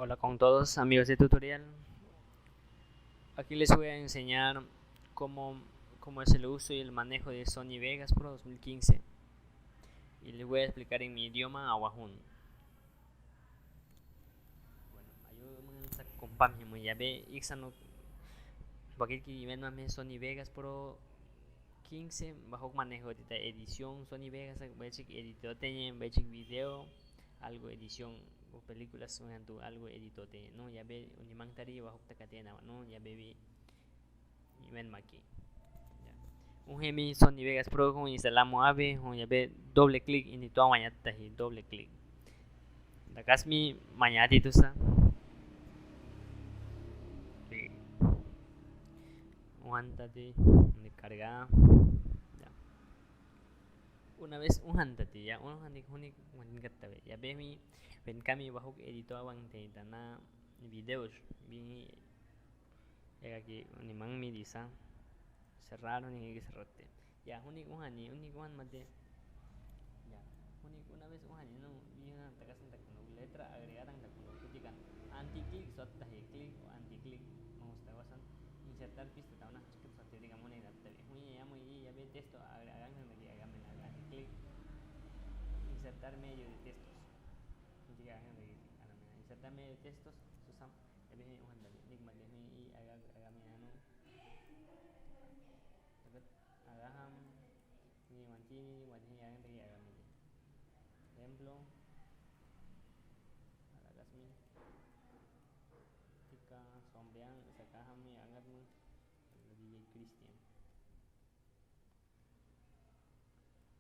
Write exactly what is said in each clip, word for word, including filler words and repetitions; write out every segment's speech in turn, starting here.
Hola con todos, amigos de tutorial. Aquí les voy a enseñar cómo, cómo es el uso y el manejo de Sony Vegas Pro dos mil quince. Y les voy a explicar en mi idioma awahun. Bueno, ayo mengenai sa kompam himo yabe iksa no bakit ki imen mame Sony Vegas Pro quince, bahok manejo tita edición Sony Vegas, bechik edito teñe, bechik video, algo edición o películas, mengenai algo edito teñe, no, yabe unimang tari bahok taka teñe na, no, yabe bi imen maki. Ya. Unhii mi Sony Vegas Pro, hon instala mo abe, hon yabe doble clic, ini tua maña tahi, doble clic. Dakas mi maña di tusa. Oke. Unhan tati, ini karga. Ya. Una vez unhan tati, ya, unhan di, huni, huni kata be. Yabe mi, wen kami bahok edito abang te tana videos, bi, ya, aki unimang mi disa. Serrado ni ki serrate. Ya, huni unhan ni, huni unhan mate. Ya, huni una vez unhan ni, no, bi na takasan takuno, letra agregada takuno, kutikan. Anti click, sot tahi click, o anti click, mau tawasan. Insertar pista tauna, sot tahi kamu ni dapat tabi. Huni ya, mo i, yabe texto, agregan, agregan, anti click. Insertar medio de textos. Huni ka, agregan, insertar medio de textos, susam. Yabe huni unhan tabi, nik mate huni i, aga, aga mi anu. Dapat, agaham, ni manti, ni manti, ni agaham tabi, agaham ni. Ejemplo, alagas mi. Tika sombean, sakaham ni angat mo. Di Christian.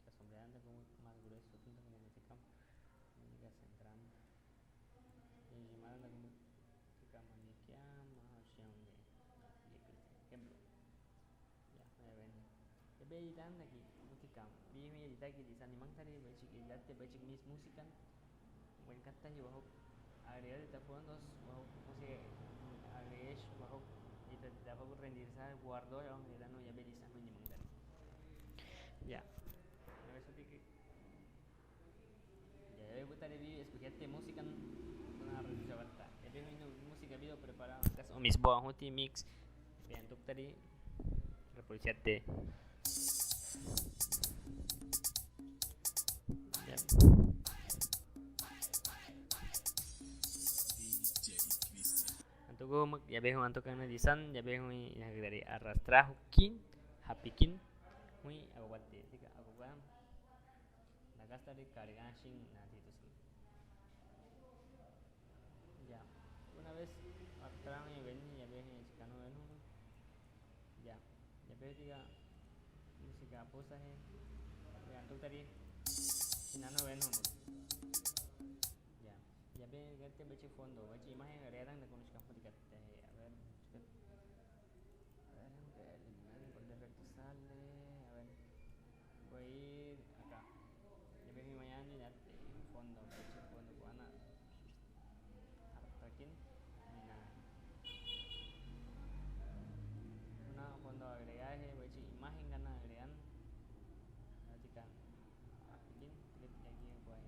Ka sombean ta komo mas grueso, ta komo tika. Ini ka sentram. Ini maran ta komo tika manikia, mahal siang de. Di Christian. Ejemplo. Ya, ya wen. Yabe editan taki, utikam. Bi mi edita ki disa unimang tari, bechik edita te, bechik mis musikan. Wen kata hi bahok agregar tita fondos, bahok, o sea, agregar, bahok, ita, ita bahok renderizar, guardo, ya, wen edita no, yabe disa unimang tari. Ya. Yabe suti ki Ya, yabe buta de bi, eskuchate musikan, na reproduce bata. Yabe hino musika video prepara, kas o misbo, huti mix. Yabe antuk tadi, reproduce te. Ya. Antuk ko, yabe hino antuk kan disan, yabe hino ini dari arrastra hukin, hapikin, hui, aku buat de, tika, aku buat. Dakas tadi karga sing na titu sing. Ya. Una vez arrastra ni wen, yabe hino sikano wen hino. Ya. Yabe tika musika apusa he. Yabe antuk tadi. Sinano wen hino. Ya. Yabe garte bechik fondo, bechik imagen agregar ta kono sika foti katte he. A ver, a ver, aunque eliminar el efecto sale, a ver. Voy a ir acá. Yabe mi mañana ni date fondo, bechik fondo ko ana. Artakin, mina. Una fondo agregar he, bechik imagen kana agregar. Artikan. Akin, click lagi ko ai.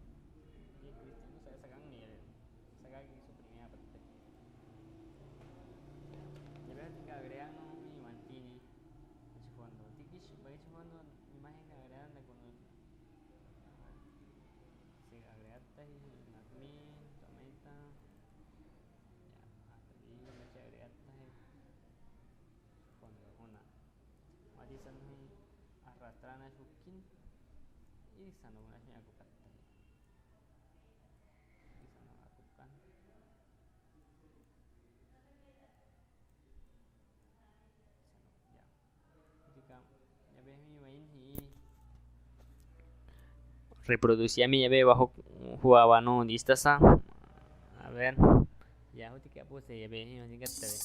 Oke, Christian, saya sekarang nih ya. Saya lagi suprimir apa tuh? Jadi tinggal agregar no, ini manti ni. Bechik fondo. Tikis, bechik fondo, imagen ka agregar na kono. Saya agregar tahi, admin, tometa. Ya, tadi bechik agregar tahi. Fondo, una. Mati san huni arrastra na hukin. Ini sano na sini aku kata. Ini sano aku kan. Sano, ya. Jadi kam, yabe mi main hi. Reproduce ami yabe bahok hua wano dista sa. A ver. Ya, huti ke apusa yabe hi, ini kata be.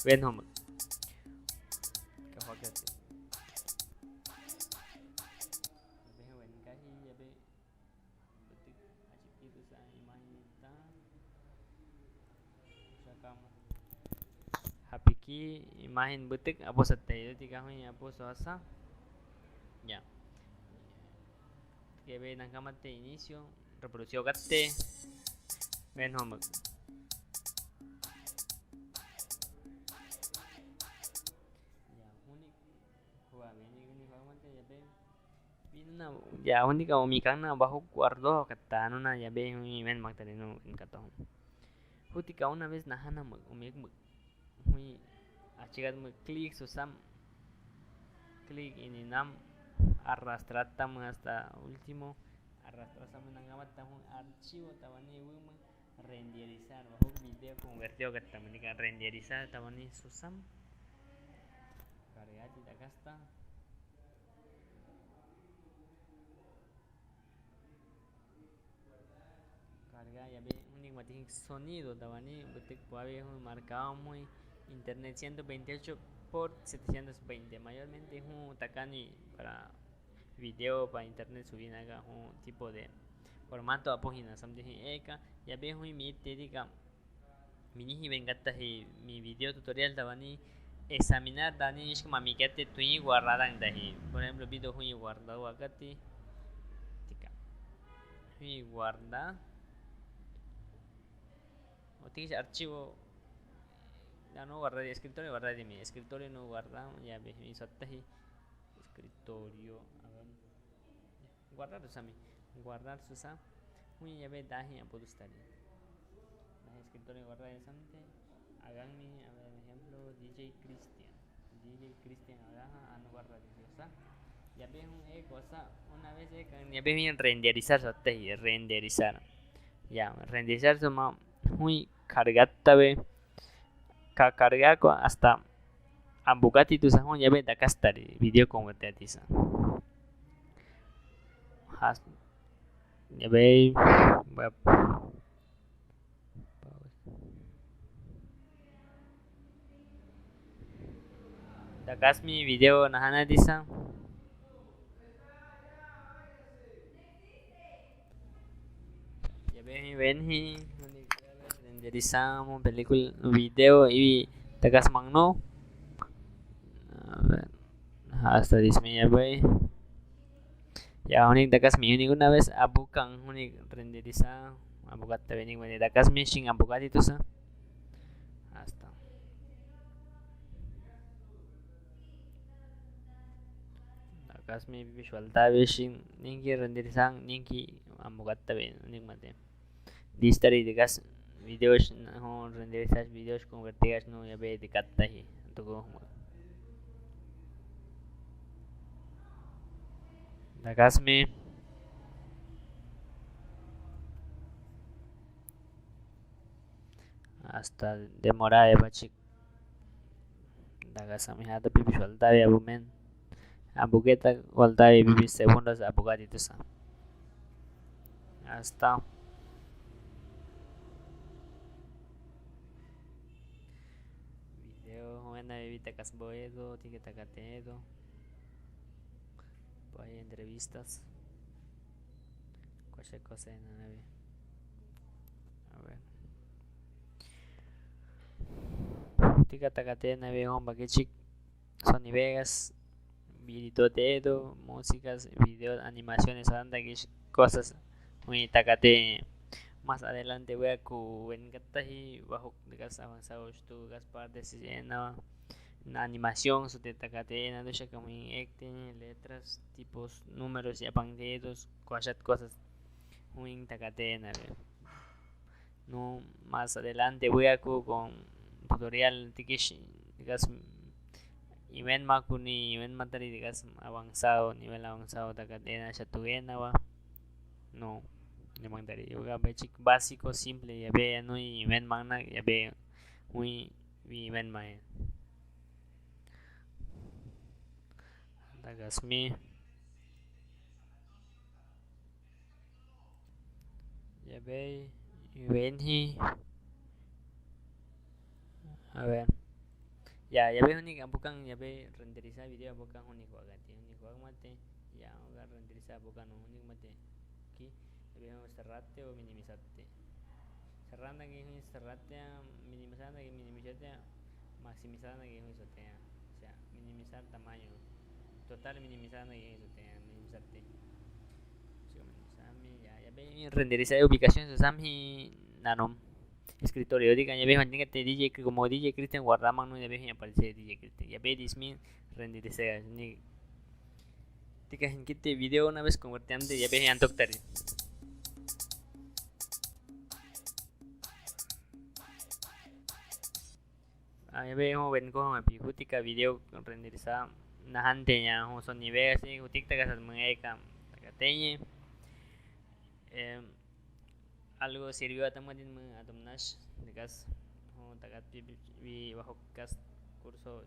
Wen hom. Ka hua kata. Yabe wen kahi, yabe betik achik itu sa imagen ta. Sakam. Hapiki imagen betik apusa te, jadi kahun apusa sa. Ya. Yabe nang kamate inicio, reproduce kate. Wen hom. Na, ya, huni ka umi kan na bahuk guardo katta nu na, ya be huni men mak tadi nu en katta. Huti ka una vez nahana mak, umi ek mak. Huni achikat mak klik susam. Klik ini nam arrastra ta mak hasta último. Arrastra sa mak nanga mak ta huni archivo ta wani wuma. Renderizar, bahuk video convertido katta mak huni ka renderizar ta wani susam. Karga ti ta kasta. Karga, ya be huni mati sonido ta wani, betek pawe huni marka huni internet ciento veintiocho por setecientos veinte. Mayormente huni takani para video para internet subir na ka huni tipo de formato apohina samte huni eka, ya be huni mi tedi ka. Mini hi wen katta hi mi video tutorial ta wani examinar ta wani iska ma mi kete tuñi guarda ta hi. Por ejemplo, video huni guarda wakati. Tika. Huni guarda. O tika archivo. Ya no guarda di escritorio, guarda di mi escritorio no guarda, ya be mi sotta hi escritorio. A ver. Guardar tusa mi. Guardar tusa. Huni ya be dahi abu tusa tadi. Dahi escritorio guardar ya samte. Agan mi, a ver, ejemplo, D J Christian. D J Christian agan ha, anu guardar tusa. Ya be huni e cosa, una vez e kan, ya be huni renderizar sotta hi, renderizar. Ya, renderizar suma huni karga ta be. Ka karga ko hasta ambukati tusa huni ya be dakas tadi video convertido tusa. Has, ya be web. Dakas mi video nahana tusa. Ya be huni wen hi, huni renderizar mak pelíkula video iwi dakas mangno. A ver. Hasta dismi ya be. Ya huni dakas mi huni una vez abu kan huni renderizar, abu katta be huni dakas mi sin abu kati tusa. Hasta. Dakas mi visual ta be sin, ninki renderizar, ninki abu katta be, nik mate. Distari dakas videos, huni renderizar videos convertido nu ya be dakat ta hi. Tuku. Dakas mi. Hasta demora e bachik. Dakas ami hata pipi suelta be abu men. Abu keta suelta be pipi segundos abu kati tusa. Hasta. Video huna be dakas boedo, tike takate do. Pues hay entrevistas. Cualquier cosa en la nave. A ver. Tika takate na be hon bakechik. Sony Vegas, video teedo, músicas, video, animaciones, anda que cosas muy takate. Más adelante voy a ku wen katahi, bajo de gas avanzado, tu gas parte si en na animación, su te takate, na do shaka muy acting, letras, tipos, números, ya pang dedos, cosas, cosas. Muy takate na be. No, más adelante voy a ku con tutorial tikish, digas, nivel makuni, nivel matari, digas, avanzado, nivel avanzado, takate na shatu ena wa. No, nivel matari, yoga basic, básico, simple, ya be, no, nivel magna, ya be, muy, nivel mai. Dagas mi. Ya be, wen hi. A ver. Ya, ya be huni abu kan, ya be renderizar video abu kan huni kuagati, huni kuagmate. Ya, oga renderizar abu kan huni mate. Ki, ya be huni serrate o minimizarte. Serrana ki huni serrate, minimizana ki minimizarte, maximizana ki huni sotea. O sea, minimizar tamaño. Total minimizana ki huni sotea, minimizarte. Sami, ya, ya be renderizar ubicación, sami nanom. Escritorio, diga, ya be, D J, como D J Christian guarda mano, ya be, ya aparece D J Christian. Ya be, dismi renderizar, ni Tika hin kiti video una vez konverti amte, yabe antok tari. Ah, yabe ho wen ko ma pi huti ka video rendir sa nahan teña ho son nivel si huti ka taka sat mengai ka taka teñe. Em, algo sirvió ata ma din ma atum nas, tikas ho takat pi, pi, pi waho kas kurso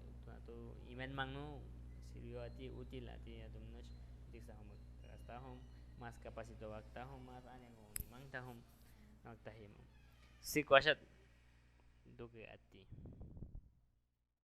tu imen mangnu sirvió ati, útil ati atum nas, tiksa hom takas ta hom mas kapasito wak ta hom mas ane ko limang ta hom nak ta himo. Si kwasat duke ati.